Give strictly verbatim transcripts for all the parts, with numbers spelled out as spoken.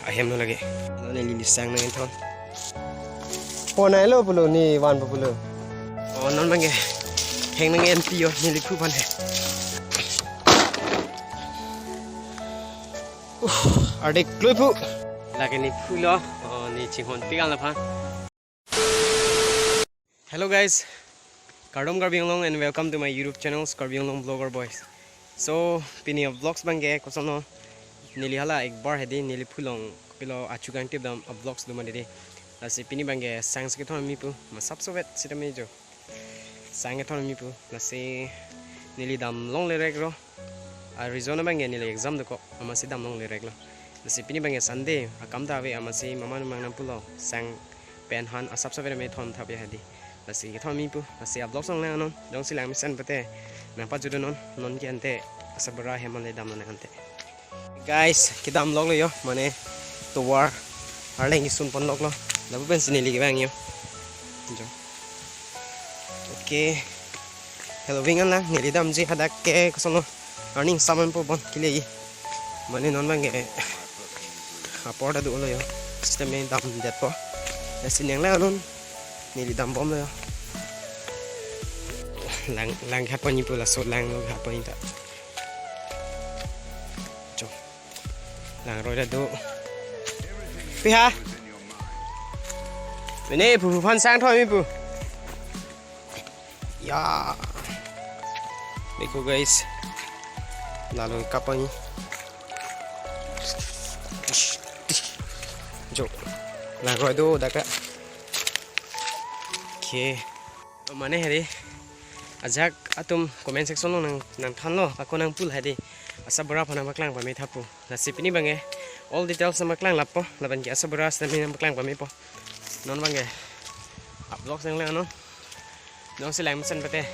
Ahem lo lake. Non neli sang nangthon. Pon ai lo pulo, ne vanpo pulo. Oh, non abangke heng nang-en pi yo, neli phu aphan he. Uh, ardik klui phu. Lake ne phu lo. Oh, ne chinghon pi kang laphan. Hello guys, Kardom Karbi Anglong and welcome to my YouTube channel Karbi Anglong Vlogger Boys. So, pini a-vlogs abangke koson lo, neli hala ek bar hedi neli phu along kopilo achu kangtip dam a-vlogs do ma didi. Lasi pini abangke sang si kethon mi pu, masap sovet sitame jo. Sang kethon mi pu, lasi neli dam longle rek lo. A-reason abangke neli exam dokok, amatsi dam longle rek lo. Lasi pini abangke Sunday, akam ta ave, amatsi mama numang nang pulo, sang pen han asap sovet me thon thap ya hedi. Lasi kethon mi pu, lasi a-vlogs along lang non, jongsi lang mesen pute nangpajut non, non ke ante asabura ahem le dam non ante. Guys, kedam lok lo yo, mane tovar arleng isun pon lok lo. Lapu pensi neli kevang yo. Jo. Okay. Hello, vang an lang, neli damji hadak ke koson lo. Arni ingsampo bon kile. Mane non abangke apor ta do lo yo. Sitame damdetpo. Lasi nang lang non. Neli dambom lo yo. Lang, lang hapon ni pu, laso lang lo hapon ni ta. Jo. Langroi ta do. Pi ha? Mane phu phu aphan sang thoi mi pu. Ya. Dekho guys. Lalo kapang ni. Jo. Langroi do dak ta. Okay. Mane hedi. Ajahak atum comment section along nang, nangthan lo. Ako nang pu hedi. Asabura aphan nangpaklang pame tha pu. Lasi pini abangke all details nangpaklang lapo, lapen ke asabura sitame nangpaklang pamepo. Non abangke a-vlogs nang lang non. Jongsi lang mesen pute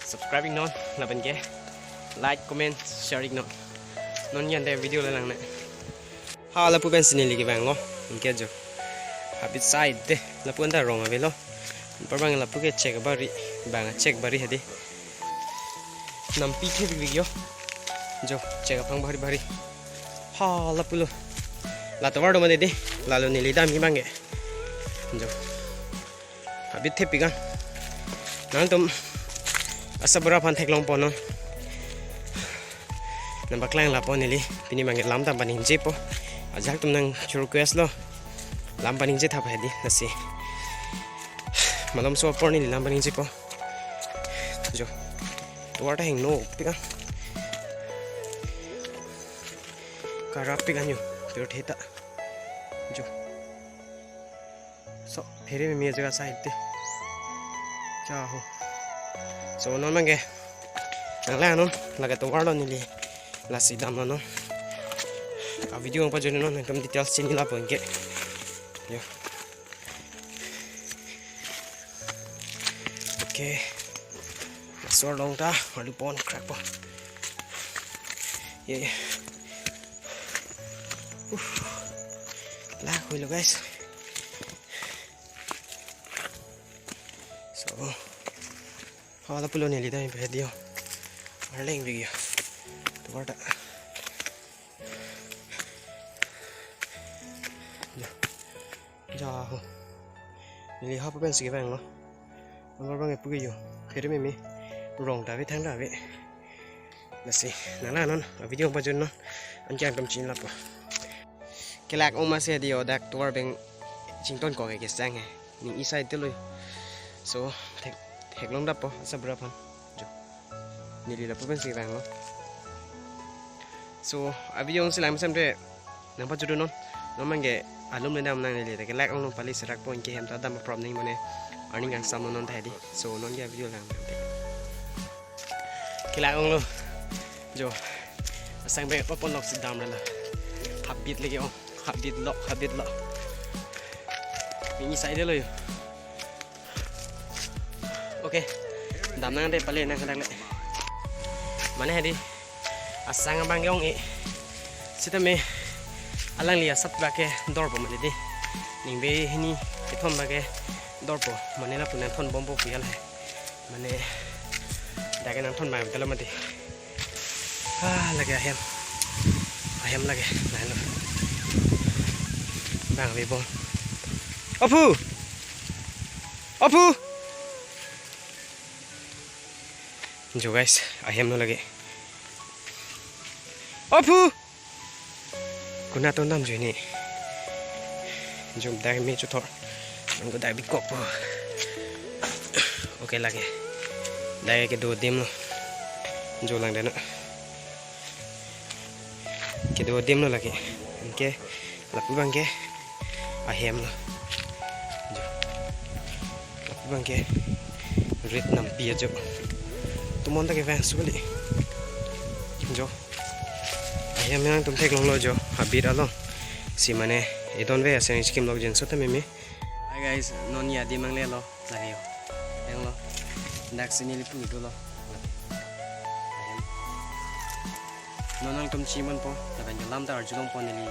subscribe ik non, lapen ke like, comment, share ik non. Non ke ante video le lang ne. Ha, lapu pensi neli kevang lo, anke jo. Habit side de, lapu anta rong ave lo. Anpar abang lapu ke chek bari, bang chek bari hedi. Nampi thepik yo. Jo, chek abang bari bari. Ha, lapu lo. La tovar do ma didi. Lalo neli damji abangke. Jo. Habit thepik an. Nangtum asabura aphan theklong pon non. Nangpaklang lapo neli. Pini abangke lam ta paningjepo. Ajahak atum nang chu request lo. Lam paningje thap hedi. Lasi. Malomso apor neli lam paningjepo. Jo. Tovar ta hingno pik an. Karap pik an yo. Pirthe ta. Jo. So, phere meme jaga side te. Kya ho? So, non abangke nang lang non, lake tovar lo neli. Lasi dam non. A-video nangpajut non, nangtum details chini lapo anke. Yo. Okay. Laso arlong ta, arlu pon crack po. Ye, ye. Uh. Lah, hui lo guys. So. Hala pulo neli dam phe dio. Arleng video. Tovar ta. Ja. Ja ho. Neli hapu pensi kevang lo. Anpar abangke pu ke yo. Phere meme. Rong ta ave, thang ta ave. Lasi, nang lang non, a-video pajut non. Anke nangtum chini lapo. Kelak ong masi dio, dak tovar abang chington ko ke kesang he. Ning e-side te lo. So, thek, theklong dappo, asabura aphan. Jo. Neli lapu pensi vang lo. So, a-video si lang mesen pute nangpajut non. Non abangke alum le dam nang neli ta kelak ong non, pali serak po anke hem ta dam problem nang mane earning kangsam non ta hedi. So, non ke a-video lang. Kelak ong lo. Jo. Asang be pon lok si dam lo. Habit lagi ong. Habit lo, habit lo. Ning e-side lo yo. Okay. Dam nang de pale nang hadak le. Mane hedi. Asang abangke ong-e. Sitame alangli asap abangke dorpo mane dei. Ning be hini kethom abangke dorpo. Mane lapu nangthon bompo pu ya la he. Mane dak ke nangthon abang telo mati. Ah, lake ahem. Ahem lake. Nai lo. Bang ve bom. Ophu! Ophu! Jo guys, ahemlo lake. Ophu! Konat atum damjui ni. Jo dak me chothor. Nangko dak bikok po. Okay lake. Dak kedo adim lo. Jo langdetnon. Kedo adim lo lake. Anke lapu abang ke ahemlo. Jo. Lapu abang ke rit nampi ajo. Tomon ta kevangso kali. Jo. Ahem nangtum theklonglo jo. Habit along. Si mane idon ve aseng chikim lok jinso ta meme. Hi guys, non ya di manglelo. Layo. Yang lo. Dak sini lipu itu lo. Ahem. Non nangtum chimonpo. Lapen jo lam ta arjulongpo neli.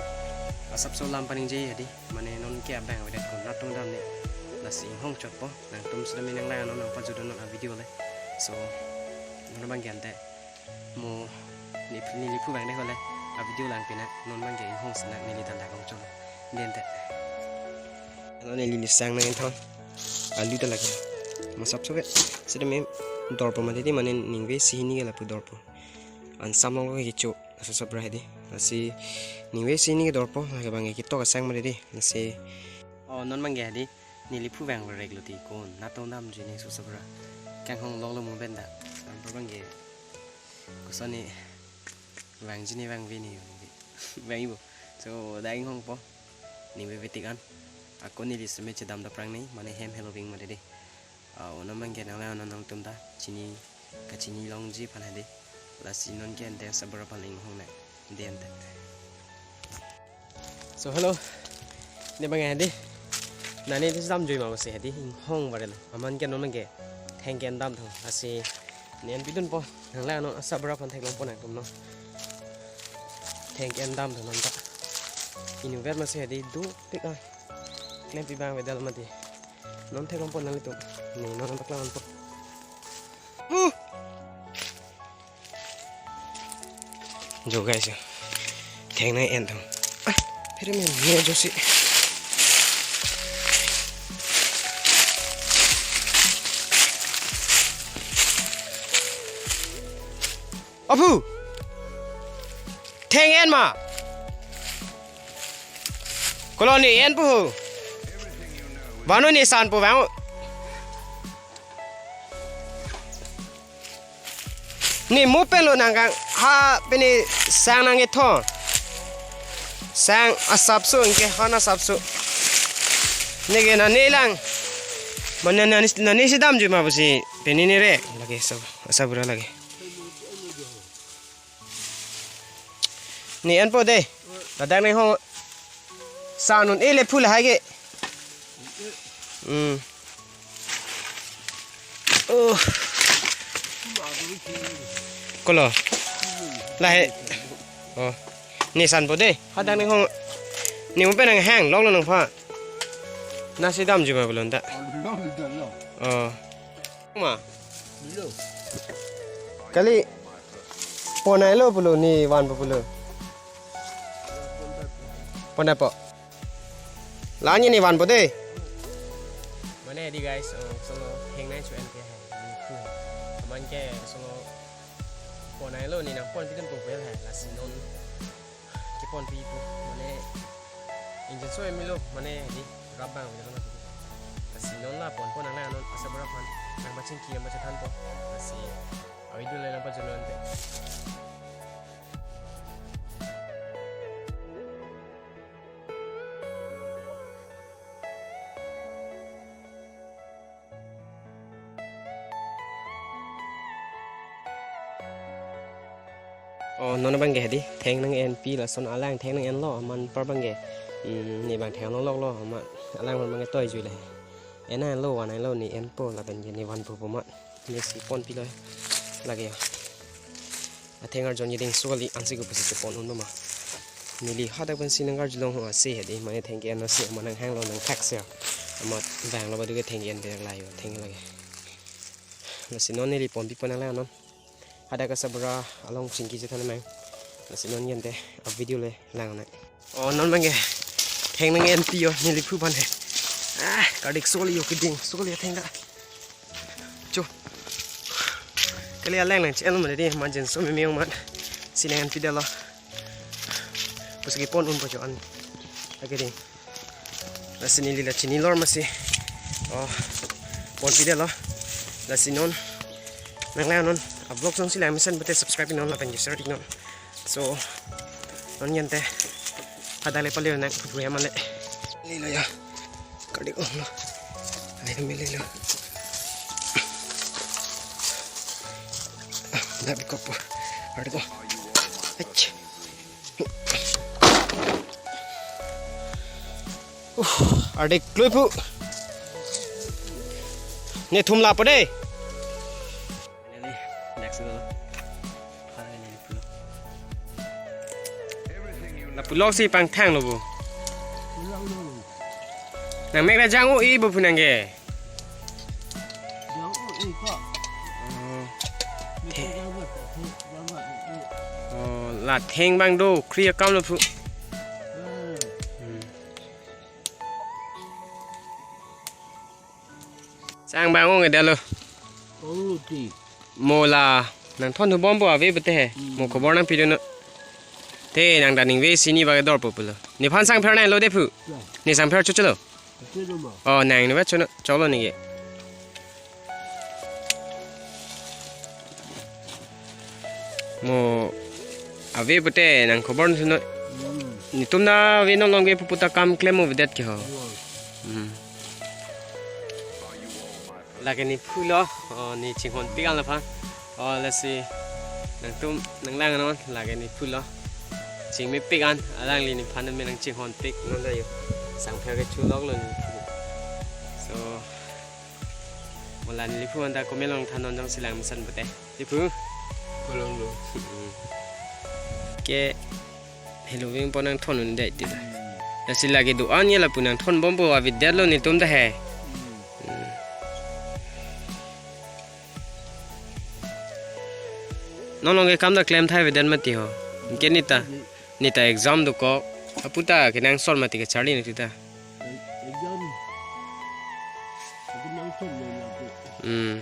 Asapso lam paningje ya di. Mane non ke abang avedet konat atum damne. Lasi inghong chotpo. Nangtum sudam nanglangnon nangpajutdunnon a video le. So, non abang ke ante. Mo ni, neli phu bang de hole. A video lang pina. Non abang ke inghong sinak neli tanda kong cholo. Dente. Non neli lisang nang inthon. Alu ta lake. Masap soke. Sudam me dorpo mati di mane ningve si hini ke lapu dorpo. An samlong ke kecho. Asa sabra hedi. Lasi ningve si hini ke dorpo. Lake abang ke ketok asang mati di. Lasi. Oh, non abang ke hedi. Neli phu vang rek lo ti konat atum damjui ni so sabra. Kanghong lok lo mo benda. Anpar abang ke. Kosoni vangji ni vangve ni. Vang ibo. So, dak inghongpo. Ningve vetik an. Ako neli seme chedam daprang ni. Mane hem heloving mati di. Ah, unam abang ke nanglang nangtum ta. Chini kachini longji aphan hedi. Lasi non ke ante sabra aphan inghong nang. Dente. So hello. Ne abang hedi. Nani tis damjui ma pusi hedi inghong varelo. Aman ke non abang ke theng ke-en damthu. Lasi ne-en pidunpo. Nanglang non asabra aphan theklongpo nangtum non. Theng ke-en damthu non ta. Inutvet masi hedi dopik ah. Klempi abang avedal mati. Non theklongpo nanglitum. Ne non paklangpo. Uh! Jo guys, jo. Theng nang-en tang. Ah, phere men ne jo si. Ophu! Theng en ma? Kolo ne enpo ho. Vangnon ne sanpo vang. Ne mo pen lo nangkang ha pini sang nang-ethon. Sang asapso anke han asapso. Ne ke nane lang. Mane nane, nane si damjui ma pusi pini ne re. Lake so, asabra lake. Ne enpo de. Ladak ne ho. Sannon ele phu lahai ke. Hmm. Oh. Kolo. Lahai. Oh. Ne sanpo de. Hadak ne ho. Ne mo pen nanghang lok lo nangpha. Nasi damjui ma pulo ta. Oh. Ma. Kali. Ponai lo pulo ne vanpo pulo. Ponai po. La-an ne vanpo de. Mane di guys, oh, solo heng nai chu en ke hai. Ni khu. Aman ke solo ponai lo ne nangpon pidunpo pu hai. Lasi non keponpi pu. Mane injin so emilo mane di rap abang lo mati. Lasi non la ponpo nanglang non asabra aphan nangpachingki nangpachethanpo. Lasi a video le nangpajutnon te. Oh, non abang ke hedi, theng nang-enpi lason alang theng nang-enlo, aman par abang ke, hmm, ne abang theng longlok lo, aman alang abang ke toijui le. En nang-enlo, van nang-enlo, ne enpo, lapen ke ne vanpo pu ma, ne si ponpilo, lake ya. Atheng arjon kedeng so kali ansi ko pusi chepon un ma. Neli hadak pensi nangkarjulong ho ase hedi mane theng ke-en ase amat nanghanglo nangthak se. Amat vanglo badu ke theng ke-en de layo theng lake. Lasi non neli ponpipo nanglang non. Hadak asabra along chingki chethan mang. Lasi non yente a video le lang nang. Oh, non abang ke. Theng nang-enpi yo neliphu aphan he. Ah, kardik soli yo keding, soli atheng ta. Cho. Kali alang nang chen mane di, manjin so meme ong man. Si nang-enpidetlo. Pusi kepon unpo cho an. Lake ding. Lasi neli la chinilor masi. Oh. Ponpidetlo. Lasi non. Nanglang non. A vlog jongsi lang mesen pute subscribe non lapen share non. So, non yen te. Hadak le pale nang puthu ya male. Lilo ya. Kardik onglo. Lilo me lilo. Dak kopo. Kardik ong. Ach. Uh, ardik klui pu. Nethum lapo dei. Finally, next lo. Finally, pulo. Lapu lok si pangthang lo bu. Nang mek ra jang-o-i bu pu nang ke. Oh. Oh, la theng abang do, kri akam lo pu. Hmm. Sang abang ong-edetlo. Ong ti. Mo la nangthon thubompo ave pute he. Hmm. Mo khobor nangpidun non. Te nang daning ve sini bage dorpo pulo. Nephan sang pher nanglo dei pu. Ya. Ne sang pher chocholo. Ate do ma. Oh, nang ne ba chono, cholo ne ke. Mo ave pute nang khobor nangthu non. Hmm. Netum ta ave non, along ke pupu ta kam klem avedet ke ho. Hmm. Hmm. Lake nephu lo, oh, ne chinghonpik an laphan. Oh, lasi nangtum nanglang non, lake nephu lo. Chingmepik an, alangli nephan me nangchinghonpik non da yo. Sang pher ke chulok lo nephu. So, mo la neliphu anta comment along than non jongsi lang mesen pute. Nephu. Kolong lo. Ke hello ving po nangthon un dei ti ta. Lasi lake do-an ye lapu nangthon bompo avedetlo netum ta he. Hmm. Non along ke kam ta klem thai avedet mati ho. Ke ne ta, ne ta exam dokok. Apu ta kenangsot mati ke charli ne ti ta. Exam. Aku nang sen nang lagi. Hmm.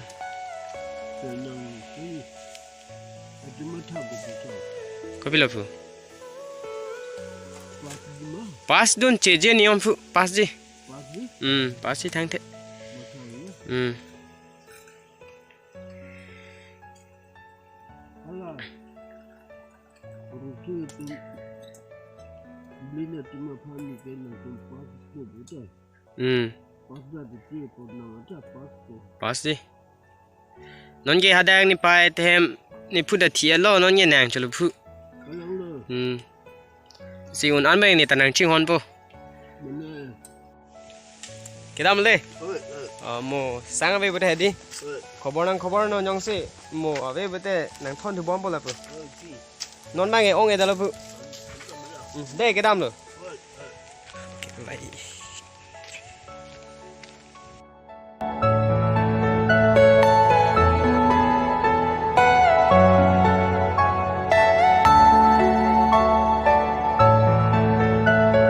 Sen nang ini. Aku mau tahu betul. Kopilo pu? Pas di ma? Pass dun cheje niyom pu, pass ji. Pas di? Hmm, pass ji thangthe. Mau tahu ya? Hmm. Hala. Ruki tu. Beli na tu ma phani ke nang tu pas tu betul. Hmm. Pas da di ti ko nang ada pas tu. Pass ji. Non ke hadak nepei ahem nephu ta thi-etlo, non ke nang cholo pu. Kalang lo. Hmm. Si un-an abang ne ta nangchinghonpo. Mane. Kedam le. Oi, oi. Ah, mo sang ave pute he dei. Oi. Khobor nang khobor non jongsi mo ave pute nangthon thubompo lapu. Oi, ti. Non abang ke ong-edetlo pu. Hmm, dei kedam lo. Oi, oi. Okay, bye.